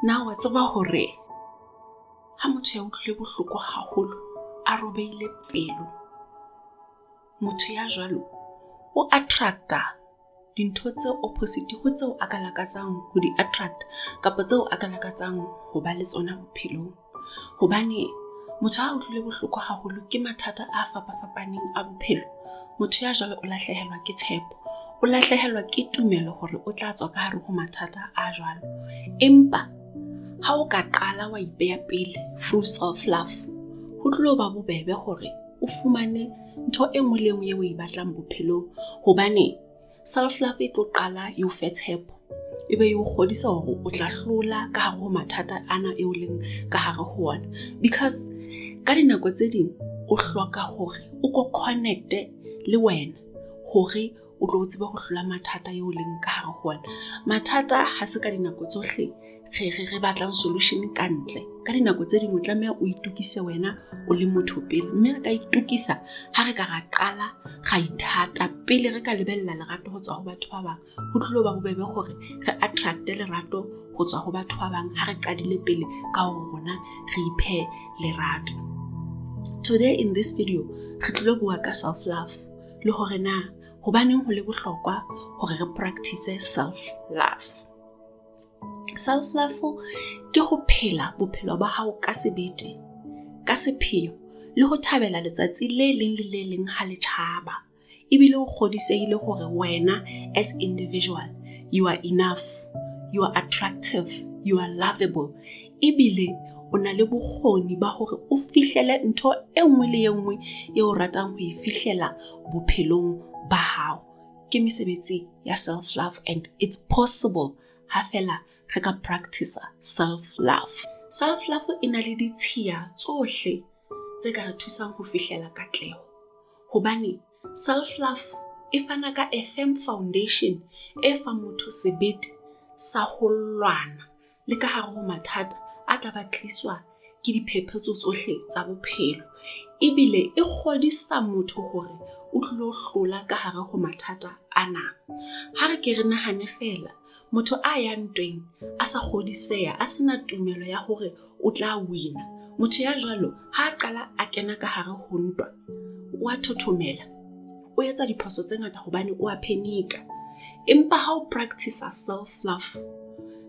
Na wa tseba hore ha motho ya utlwile bohloko haholo, a robehile pelo, motho ya jwalo o attract-a dintho tse opposite ho tseo a ka lakatsang ho di attract kapa tseo a ka lakatsang ho ba le tsona bophelong. Hobane motho ha utlwile bohloko haholo ke mathata a fapafapaneng a bophelo, motho ya jwalo o lahlehelwa ke tshepo, o lahlehelwa ke tumelo hore o tla tswa ka hare ho mathata a jwalo. Empa ha o ka qala wa ipeha pele through self love, ho tlilo ba bobebe hore o fumane ntho e nngwe le e nngwe eo o e batlang bophelong. Hobane self love e tlo qala e o fe tshepo, e be e o kgodisa hore o tla hlola ka hare ho mathata ana eo leng ka hare ho ona. Because ka dinako tse ding o hloka hore o ko connect-e le wena hore o tlo tsebe ho hlola mathata eo leng ka hare ho ona. Mathata ha se ka dinako tsohle re batlang solution ka ntle. Ka dinako tse ding o tlameha o itokise wena o le motho pele, mme re ka itokisa ha re ka ra qala ra ithata pele re ka lebella lerato ho tswa ho batho ba bang. Ho tlilo ba bobebe hore re attract-e lerato ho tswa ho batho ba bang ha re qadile pele ka hore rona re iphe lerato. Today in this video re tlilo bua ka self love le hore na hobaneng ho le bohlokwa hore re practice self love. Self love ke ho phela bophelo ba hao ka sebete, ka sepheo le ho thabela letsatsi le leng le le leng ha le tjhaba. Ebile o kgodisehile hore wena as individual you are enough, you are attractive, you are lovable. Ebile o na le bokgoni ba hore o fihlele ntho e nngwe le e nngwe eo o ratang ho e fihlela bophelong ba hao. Ke mesebetsi ya self love and it's possible ha fela re ka practice self love. Self love e na le ditshiya tsohle tse ka re thusang ho fihlela katleho. Hobane self love e fana ka a firm foundation e fang motho sebete sa ho lwana le ka hare ho mathata a tla ba tliswa ke diphephetso tsohle tsa bophelo. Ebile e kgodisa motho hore o tlilo hlola ka hare ho mathata ana. Ha re ke re nahane feela, motho a yang ntweng a sa kgodiseha, a sena tumelo ya hore o tla wina. Motho ya jwalo ha a qala a kena ka hare ho ntwa, o a thothomela, o etsa diphoso tse ngata hobane o a panic-a. Empa ha o practice self love,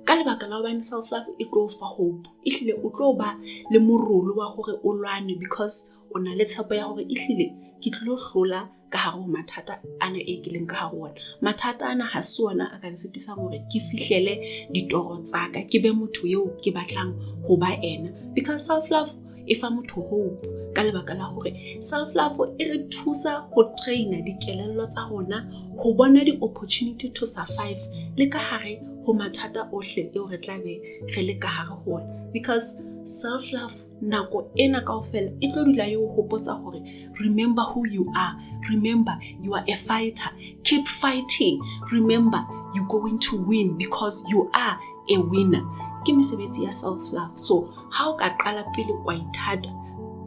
ka lebaka la hobane self love e tlo fa hope, ehlile o tlo ba le morolo wa hore o lwane because o na le tshepo ya hore ehlile ke tlilo hlola ka hare ho mathata ana e ke leng ka hare ho ona. Mathata ana ha se ona a ka nsitisang hore ke fihlele ditoro tsa ka, ke be motho eo ke batlang ho ba ena. Because self love e fa motho hope ka lebaka la hore self love e re thusa ho train-a dikelello tsa rona ho bona di-opportunity to survive le ka hare ho mathata ohle eo re tla be re le ka hare ho ona. Because self love nako ena kaofela e tlo dula e o hopotsa hore remember who you are, remember you are a fighter, keep fighting, remember you going to win because you are a winner. Ke mesebetsi ya self love. So ha o ka qala pele wa ithata,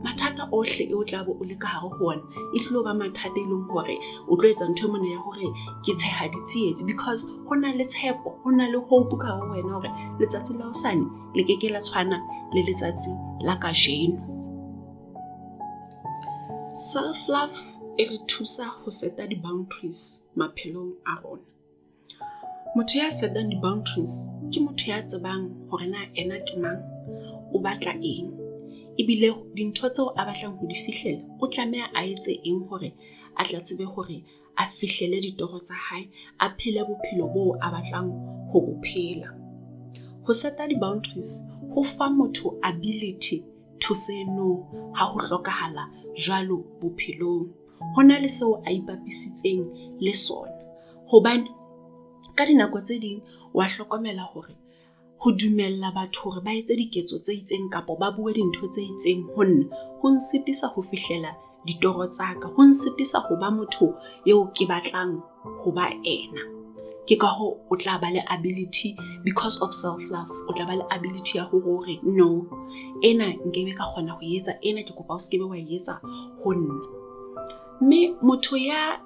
mathata ohle eo tla be o le ka hare ho ona e tlilo ba mathata e leng hore o tlo etsa ntho e mona ya hore ke tsheha ditsietsi, because ho na le tshepo, ho na le hope ka hare ho wena hore letsatsi la hosane le ke ke la tshwana le letsatsi la kajeno. Self love e re thusa ho set-a di-boundaries maphelong a rona. Motho ya set-ang di-boundaries ke motho ya tsebang hore na ena ke mang, o batla eng, ebile dintho tseo a batlang ho di fihlela o tlameha a etse eng hore a tla tsebe hore a fihlele ditoro tsa hae, a phele bophelo boo a batlang ho bo phela. Ho set-a di-boundaries ho fa motho ability to say no ha ho hlokahala jwalo bophelong. Ho na le seo a ipapisitseng le sona. Hobane ka dinako tse ding wa hlokomela hore ho dumella batho hore ba etse diketso tse itseng kapa ba bue dintho tse itseng ho nna, ho nsitisa ho fihlela ditoro tsa ka, ho nsitisa ho ba motho eo ke batlang ho ba ena. Ke ka hoo o tla ba le ability because of self love, o tla ba le ability ya hore o re no, ena nkebe ka kgona ho etsa, ena ke kopa o se kebe wa e etsa ho nna. Mme motho ya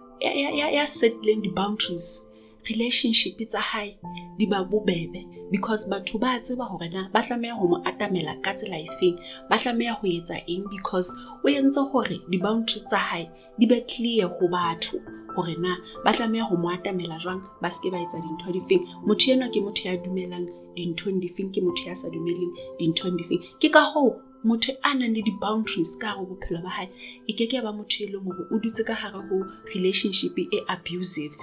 set-ileng di-boundaries Relationship tsa hae di ba bobebe because batho ba tseba hore na ba tlameha ho mo atamela ka tsela efeng, ba tlameha ho etsa eng because o entse hore di-boundary tsa hae di be clear ho batho hore na ba tlameha ho mo atamela jwang, ba seke ba etsa dintho difeng. Motho enwa ke motho ya dumelang dinthong difeng, ke motho ya sa dumeleng dinthong difeng. Ke ka hoo motho a nang le di-boundaries ka hare ho bophelo ba hae e ke ke ba motho e leng hore o dutse ka hare ho relationship e abusive.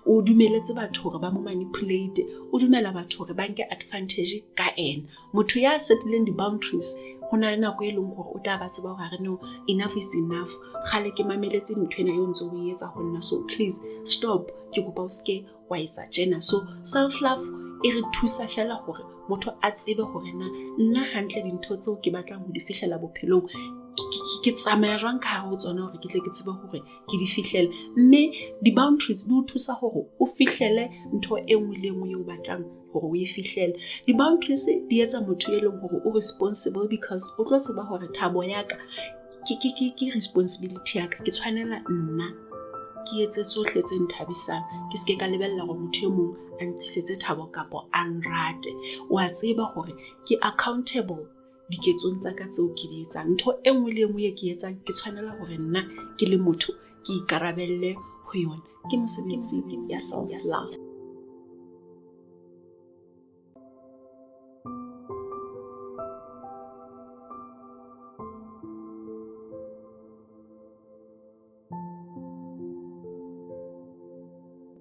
O dumeletse batho hore ba mo manipulate, o dumela batho hore ba nke advantage ka ena. Motho ya setileng di-boundaries ho na le nako e leng hore o tla ba tseba hore a re no, enough is enough. Kgale ke mameletse ntho ena eo ntso o e etsa ho nna, so please stop, ke kopa o seke wa etsa tjena. So self love e re thusa fela hore motho a tsebe hore na nna hantle dintho tseo ke batlang ho di fihlela bophelong ke tsamaya jwang ka hare ho tsona hore ke tle ke tsebe hore ke di fihlele. Mme di-boundaries di o thusa hore o fihlele ntho e nngwe le e nngwe eo o batlang hore o e fihlele. Di-boundaries di etsa motho e leng hore o responsible because o tlo tseba hore thabo ya ka ke responsibility ya ka, ke tshwanela nna ke etse tsohle tse nthabisang, ke seke ka lebella hore motho e mong a ntlisetse thabo kapa a nrate. Wa tseba hore ke accountable diketsong tsa ka tseo ke di etsang. Ntho e nngwe le e nngwe e ke etsang ke tshwanela hore nna ke le motho ke ikarabelle ho yona. Ke mosebetsi ya self love.